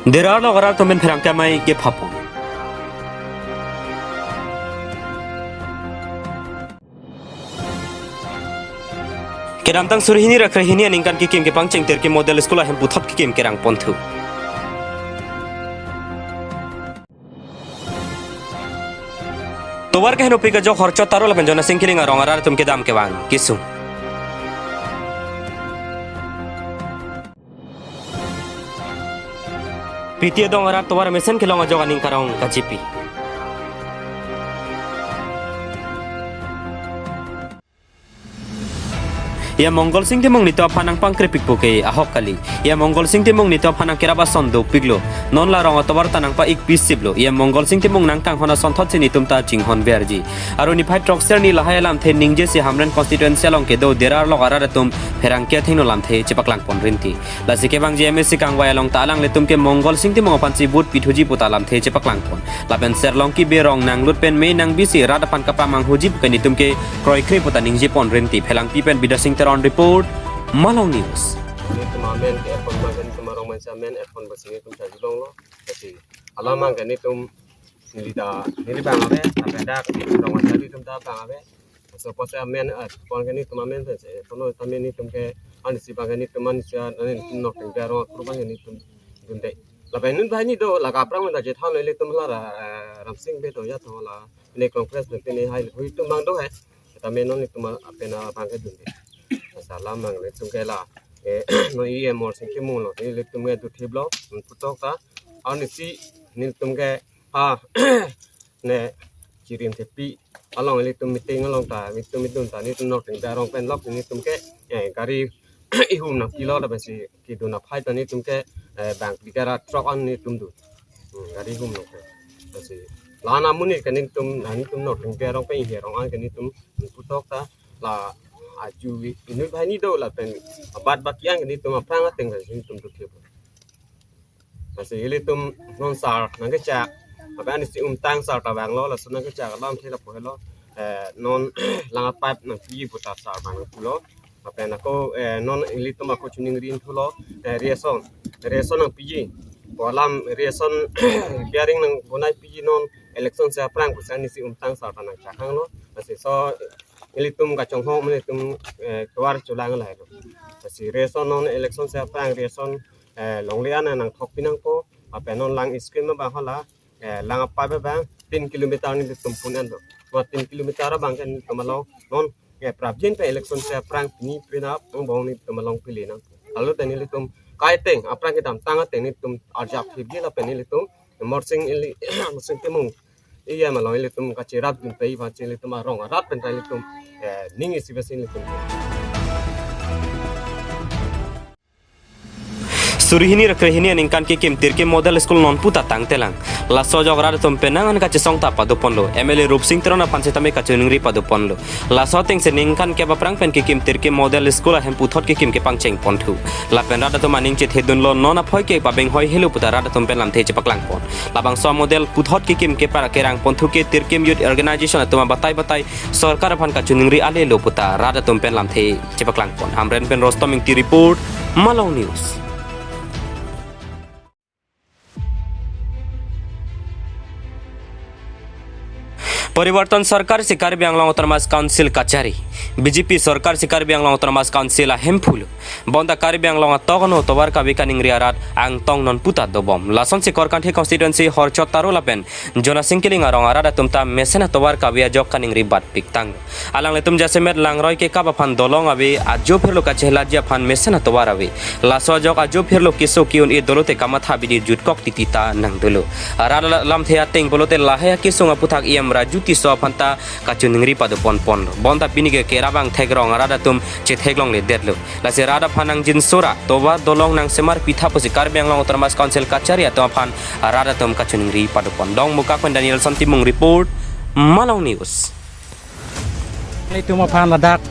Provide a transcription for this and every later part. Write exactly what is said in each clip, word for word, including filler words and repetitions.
Dera arlo arat atum pen pherangke amei kephapo. Kedamtang suri hini ra kre hini aningkan kekim kepangcheng Tirkim Model School ahem puthot kekim kerang ponthu. Tovar kehenopi kejok Horchot Taro lapen Jonasing Kiling arong arat atum kedam kevang kesung. Piti adong arat tovar mesen kelong ajok aning karong kachipi. Iya Mongol Sing Timung netum aphan nangpangkrepikpo ke ahok kali. Iya Mongol Sing Timung netum aphan nangkerap ason dopiklo. Non la rong atovar ta nangpa-ik pisiplo. Iya Mongol Sing Timung nangkanghon asonthotsi netum ta chinghon verji. Aru niphai throkser ni lahai alamthe ningjesi Hamren constituency along kedo Dera arlo arat atum pherangke athengno lamthe chepaklangpon rinti. Lasi kevangji M A C kangvai along ta alanglitum ke Mongol Sing Timung aphansi vote pithuji puta lamthe chepaklangpon. Lapen Serlongki Berong nanglut pen me nangbisi rat aphan kapamanghuji pu ke netum ke kroikre puta ningjepon rinti. Phelangpi pen Bidya Sing Teron report, Malong News. Netum amen ke epon ma ke netum arong mansa amen epon basi netum charjulonglo. Lasi alam abang ke netum neli ta neli bang ave, lapen dak netum arong mansa netum ta bang ave. So pose amen, eh, pon ke netum amen se, se, kono tame netum ke anisi bang ke netum anisi, ah, netum Nokdeng Berong akru bang ke netum dunde. Lapen nun banghini do, la kaprang menta je thalo netum la ra, eh, Ramsing Bey do ya do la, ne Congress ne pine hai hui tum bang do hai. Tame non netum apen abang ke dunde. Salam mang netum ke la, eh, non E M Mongol Sing Timung lo, netum ke duthip lo, putok ta, anisi netum ke, ah, ne Chirim Thepi along ilitum meeting along ta, netum idun ta, netum Nokdeng Berong pen lok netum ke, eh, gari ihum nangpilo lapensi kedun aphai ta netum ke, eh, bang bigara truck an netum dun. Hmm, gari ihum nangke. Lasi la-an amonit ke netum, la netum Nokdeng Berong pen iherong an ke netum putok ta la aju inut banghini do lapen abad baki an ke netum aphrang ateng ke netum duthip. Lasi ilitum non sar nangkechak, lapen anisi umtang sar ta vanglo, laso nangkechak alamthe lapu helo, eh, non lang a-pipe nangpiji puta sar vanglo. Lapen ako, eh, non ilitum ako chuningri thulo, eh, ration, ration nangpiji. Pu alam ration bearing nangbonai piji non election si aphrang pusi anisi umtang sar ta nangchak hanglo. Lasi so ilitum kachonghong mane ilitum, eh, tovar cholang lahelo. Lasi ration non election si aphrang ration, eh, longle an nangthok pinangpo, lapen non lang scheme abang hala, eh, lang a-pipe abang tin kilometer netum pun an do. Ma tin kilometer abang ke netum along non, eh, prapjin pen election si aphrang pini penap angbong netum along pili nang. Lalu ta nelitum kaiteng aphrang kedamtang ateng netum arjap thipji lapen nelitum Mongol Sing ili, Mongol Sing Timung iya malong ilitum kacherap dun pai ba ilitum arong arat pen ta ilitum, eh, ning isi besi ilitum. Suri hini ra kre hini aningkan kekim Tirkim Model School non puta tangtelang. Laso ajok rat atum penang an kachesong ta padoponlo. M L A Rupsing Teron aphan setame kachiningri padoponlo. Laso atengsi ningkan kep aphrang pen kekim Tirkim Model School ahem puthot kekim kepangcheng ponthu. Lapen rat atum aning chethedunlo, non aphoi ke pabeng hoi helo puta rat atum pen lamthe chepaklangpon. Labangso model puthot kekim kepar kerang ponthu ke Tirkim Youth Organization atum abatai batai sorkar aphan kachiningri alelo puta rat atum pen lamthe chepaklangpon. Hamren pen Rostom Ingti report, Malong News. Poriborton sorkar si Karbi Anglong Autonomous Council kachari. B J P sorkar si Karbi Anglong Autonomous Council ahemphu lo. Bonta Karbi Anglong atokno tovar kave kaningri arat angtong non puta dobom. Lasonsi Korkanthi constituency Horchot Taro lapen Jonasing Kiling arong arat atum ta mesen atovar kave ajok kaningri batpik tang. Alanglitum jasemet langroi kekap aphan dolong ave, ajo phirlo kachehelaji aphan mesen atovar ave. Laso ajok ajo phirlo keso ke-un-e dolo te kamatha abidi jutkok titi ta nangdolo. Rat la-, lamthe ateng pulote lahai akesung aputhak E M Raju Tisso aphan ta kachiningri padoponponlo. Bonta pini ke kerap angthek rong arat atum chetheklongledetlo. Lasi rat aphan nangjinso ra tovar dolong nangsemar pitha pusi Karbi Anglong Autonomous Council kachari atum aphan rat atum kachiningri padopon. Dongmukak pen Danielson Timung report, Malong News. Netum aphan ladak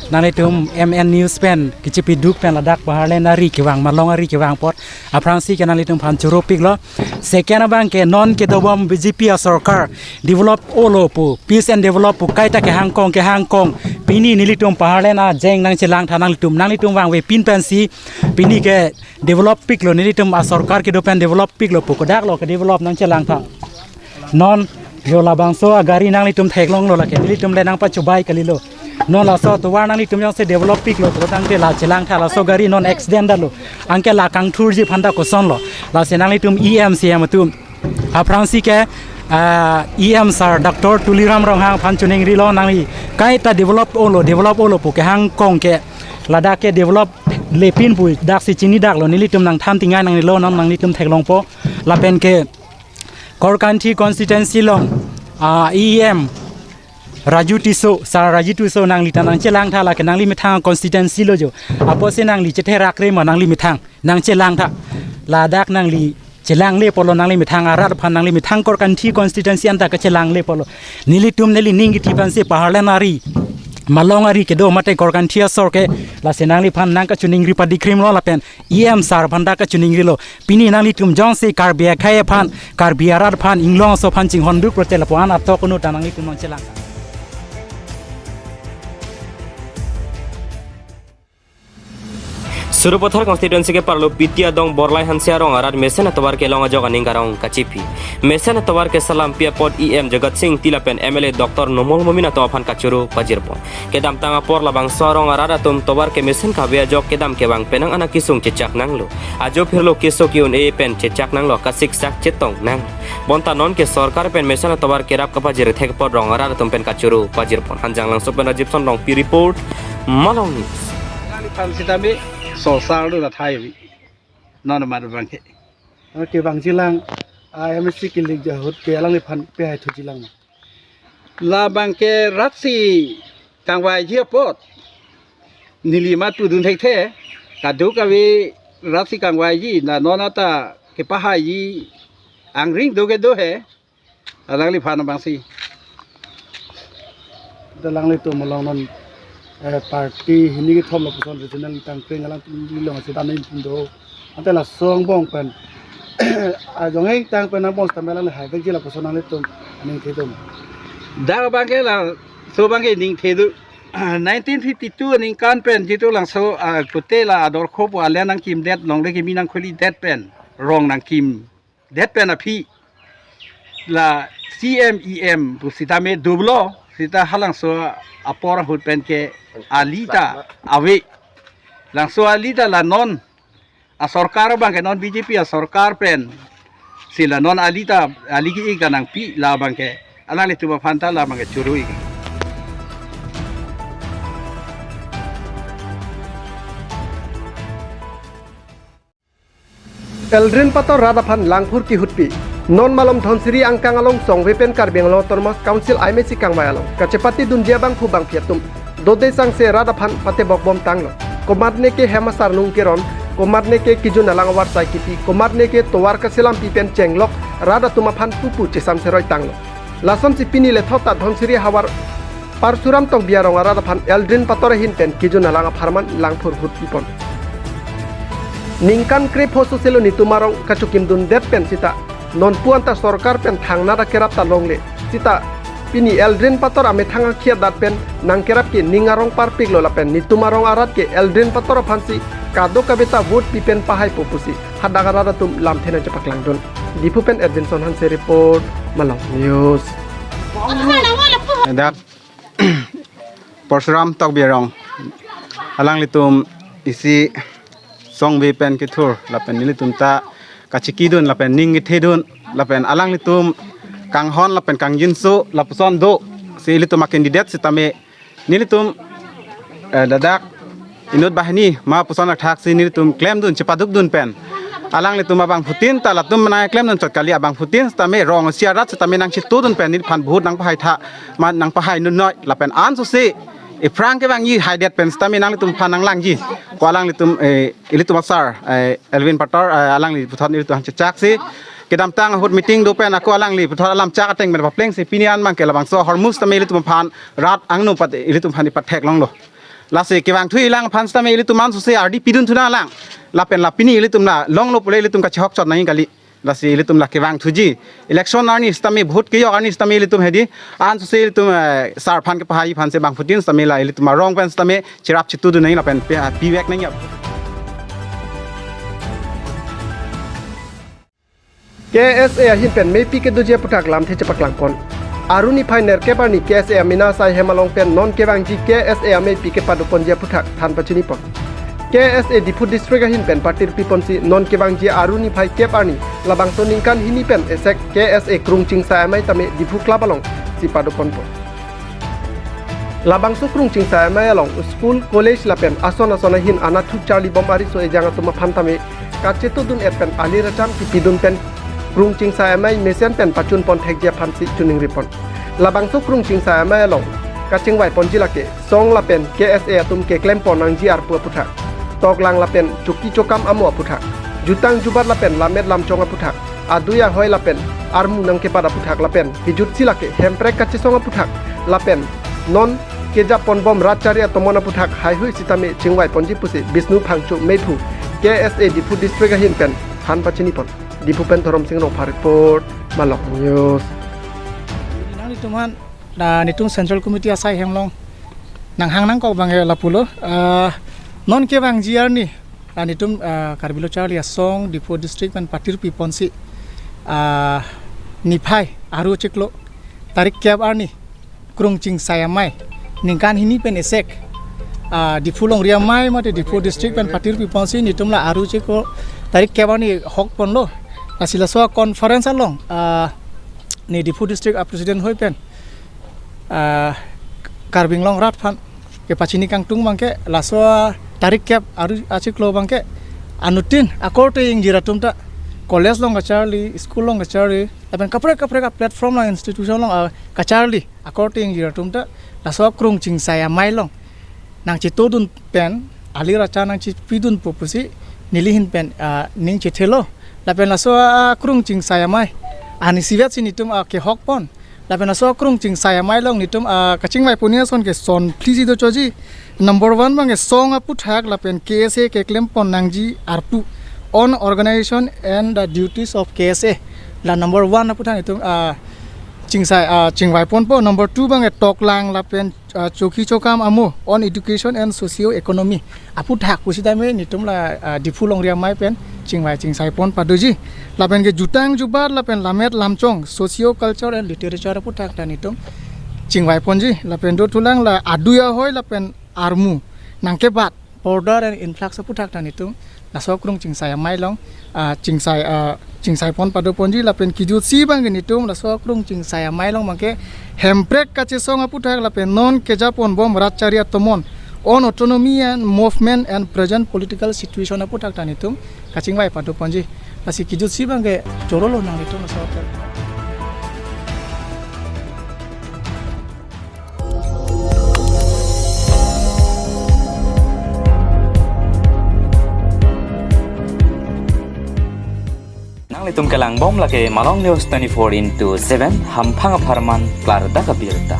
Nanglitum M N News pen kachepiduk pen ladak Paharlen ari kevang, Malong ari kevang apot aphrangsi ke nanglitum aphan choro piklo. Second abang ke non kedobom B J P asorkar develop olo pu, peace and develop pu kaita kehangkong kehangkong. Pini nelitum Paharlen ajeng nangchelangtha nanglitum, nanglitum vangve pin pensi pini ke develop piklo, nelitum asorkar kedo pen develop piklo pu, kodak lo ke develop nangchelangtha. Non jo labangso agari nanglitum theklonglo lake, nelitum le nangpachubai kalilo. Non laso tovar nanglitum jongsi develop piklo pu tangte la chelangtha, laso gari non accident dalo. Anke la kangthurji aphanta kosonlo. Lasi nanglitum E M C M atum aphrangsi ke, ah, E M sir Doctor Tuliram Ronghang aphan choningrilo, nangli kaita develop olo, develop olo pu kehangkong ke, ladak ke develop lepin pu daksi chinidaklo, nelitum nangthan tingai nangnelo, non nanglitum theklongpo. Lapen ke Korkanthi constituency along, ah, E M Raju Tisso, sir Raju Tisso nanglita nangchelangtha, lake nangli methang constituency lo jo. Apotsi nangli chetherakre ma nangli methang nangchelangtha. Ladak nangli chelangle apotlo, nangli methang arat aphan, nangli methang Korkanthi constituency anta kachelangle apotlo. Nelitum neli ning kithi pensi Paharlen ari, Malong ari kedo mate Korkanthi asor ke, lasi nangliphan nangkachoningri padikrimlo lapen E M sir aphanta kachoningrilo. Pini nanglitum jongsi Karbi akhei aphan, Karbi arat aphan, inglong aso aphan chinghonduk pulote lapu-an atok unu ta nanglitum nangchelang. Sarupathar constituency ke parlo P T adong Borlai Hanse arong arat mesen atovar kelong ajok aning karong kachipi. Mesen atovar kesalam pi apot E M Jagat Sing Engti lapen M L A Doctor Numal Momin atum aphan kachoro pajirpon. Kedamtang apor labangso arong arat atum tovar kemesen kave ajok kedam kevang penang anak kesung chechak nanglo. Ajo phirlo keso ke-un-e pen chechak nanglo, kasiksak chetong nang. Bonta non ke sorkar pen mesen atovar kerap kapajirthek apot rong arat atum pen kachoro pajirpon. Hanjanglangso pen Rajibson Rongpi report, Malong News. Alangli aphan sitame sosar lo la thai wi. Non mar bangke. Oke, bang jilang, ah, M S C kilik jahut ke alangliphan pe hai thu jilang ma. Labang ke rat si kangvaiji apot. Neli matu dun thekthe. Kadokave rat si kangvaiji, la non anta kepahaiji angring do ke do he. Alangliphan abang si. Alanglitum along non, eh, party hini kethom lapuson regional tangpring alangtum along si dam in do. Ante laso angbong pen ajong heng tang pen angbong sitame alangli haivekji lapuson nanglitum aningthedun. Dak bangke laso bangke ningthedun. Nineteen fifty-two aningkan pen jitu labangso, ah, kute la ador khopo alen nangkimdet, longle kimi nangkhulidet pen, rong nangkimdet pen aphi la C M E M pu sitame dublo, sita halangso apor ahut pen ke ali ta ave. Labangso ali ta la non asorkar bangke non B J P asorkar pen si la non ali ta, ali ke-ik ta nangpi, labangke alanglitum aphan ta labangke choro-ik. Eldrin Pator rat aphan langphur kihutpi. Non malom Dhansiri angkang along songve pen Karbi Anglong Autonomous Council I M A C kangvai along kachepatedunji abangphu bangphi atum dode sangse rat aphan patebok bom tanglo. Komatne ke hem asarnung keron, komatne ke kejun alang avarsai kipi, komatne ke tovar kaselampi pen chenglok rat atum aphan pupu chesam seroi tanglo. Lasonsi pini lethot ta Dhansiri havar Parsuram Tokbi arong arat aphan Eldrin Pator ahin pen kejun alang apharman langphur hutpipon. Ningkan krepho soselo netum arong kachokimdundet pen sita nonpu anta sorkar pen thangnat akerap ta longle. Sita pini Eldrin Pator amethang akhiat dat pen nangkerap ke ning arong parpiklo lapen netum arong arat ke Eldrin Pator aphansi kadokave ta vote pi pen pahaipo pusi hadak arat atum lamthe nangchepaklangdun. Diphu pen Edwinson Hanse report, Malong News. Dak Parsuram Tokbi arong alanglitum isi songve pen kethur lapen nelitum ta kachikidun lapen ning kethedun lapen alanglitum kanghon lapen kangjinso lapuson do si ilitum a-candidate sitame nelitum, eh, ladak inut banghini ma puson athak si nelitum klemdun chepadukdun pen alanglitum abangphutin ta latum nangklemdun chot kali, abangphutin sitame rong isi arat sitame nangchetudun pen neliphan vote nangpahaitha, ma nangpahai nunnoi lapen ansose ephrang kevangji haidet pen sitame nanglitum aphan nanglangji. Ko alanglitum, eh, ilitum asar, eh, Eldrin Pator, eh, alangli puthot ilitum aphan chechaksi. Kedamtang ahut meeting do pen ako alangli puthot alam chak ateng pen paplengsi pini an bangke labangso ahormu sitame ilitum aphan rat angno pat ilitum aphan ipatheklonglo. Lasi kevangthuji lang aphan sitame ilitum ansose ardi pidun thu nanglang. Lapen la pini ilitum la longlo pule ilitum kachehok chot nangji kali. Lasi ilitum la kevangthuji. Election arni sitame, vote kejok arni sitame ilitum hedi. Ansose ilitum, eh, sar aphan kepahai aphansi bangphutin sitame la ilitum arong pen sitame cherap chetudun nangji lapen pe-, ah, pivek nangji. K S A ahin pen meipi kedoji aphuthak lamthe chepaklangpon. Aru niphai nerkep arni K S A amena asai hem along pen non kevangji K S A ameipi kepadoponji aphuthak than pachinipon. K S A Diphu District ahin pen patirpiponsi non kevangji aru niphai kep arni labangso ningkan hini pen esek K S A Krung Chingsai Amei tame Diphu Club alongsi padoponpo. Labangso Krung Chingsai Amei along school, college lapen ason ason ahin anatthu charlibom ariso ejang atum aphan tame kachetudun-et pen alir acham kipidun pen Krung Chingsai Amei mesen pen pachunpon thekji aphansi choningripon. Labangso Krung Chingsai Amei along kachingvaiponji lake song lapen K S A atum keklempon nangji arpu aphuthak, toklang lapen choki chokam amo aphuthak, jutang jubat lapen lammet lamchong aphuthak, adui ahoi lapen armu nangkebat aphuthak lapen kejutsi lake Hemprek kachesong aphuthak lapen non kejaponbom rat chari atomon aphuthak haihui sitame chingvaiponji pusi Bishnu Phangcho meiphu K S A Diphu District ahin pen than pachinipon. Diphu pen Dhorom Sing Rongphar report, Malok News. Nanglitum aphan, la nelitum Central Committee asai hem along nanghang nangkok abang lapulo, ah, non kevangji arni, la nelitum, ah, Karbi Lo Charli Asong, Diphu District pen patirpiponsi, ah, niphai aru chiklo tarik kep arni Krung Chingsai Amei ningkan hini pen esek, ah, Diphu Longri Amei mate Diphu District pen patirpiponsi nelitum la aru chiklo tarik kep arni hokponlo. Lasi laso conference along, ah, ne Diphu District a President hoi pen, ah, Karbi Anglong rat aphan kepachini kangtung abangke laso tarik kep aru achiklo abangke anuttin akorte ingjir atum ta college along kacharli, school along kacharli, lapen kaprek kaprek a platform along, institution along, ah, kacharli akorte ingjir atum ta laso Krung Chingsai Amei along nangchetudun pen alir acham nangchipidunpo pusi neli ahin pen, ah, ning chethelo. Lapen laso, ah, Krung Chingsai Amei arni isivet si nelitum, ah, kehokpon. Lapen laso Krung Chingsai Amei along nelitum, ah, kachingvaiponji ason ke son phli si dochoji. Number one abangke song aphuthak lapen K S A keklempon nangji arpu, own organization and the duties of K S A. La number one aphuthak nelitum, ah, chingsai, ah, chingvaiponpo. Number two abangke toklang lapen, ah, choki chokam amo, own education and socio economy aphuthak pusitame nelitum la, ah, Diphu Longri Amei pen chingvai chingsaipon padoji. Lapen ke jutang jubat lapen lammet lamchong, socio culture and literature aphuthak ta nelitum chingvaiponji. Lapen dothulang la adui ahoi lapen armu nangkebat, border and influx aphuthak ta nelitum laso Krung Chingsai Amei along, ah, chingsai, ah, chingsaipon padoponji. Lapen kejutsi abangke nelitum laso Krung Chingsai Amei along abangke Hemprek kachesong aphuthak lapen non kejaponbom rat chari atomon, own autonomy and movement and present political situation aphuthak ta nelitum kachingvai padoponji. Lasi kejutsi abangke chorolo nanglitum laso hotel. Nanglitum kelangbom lake Malong News twenty-four into seven, hamphang apharman klardak abirta.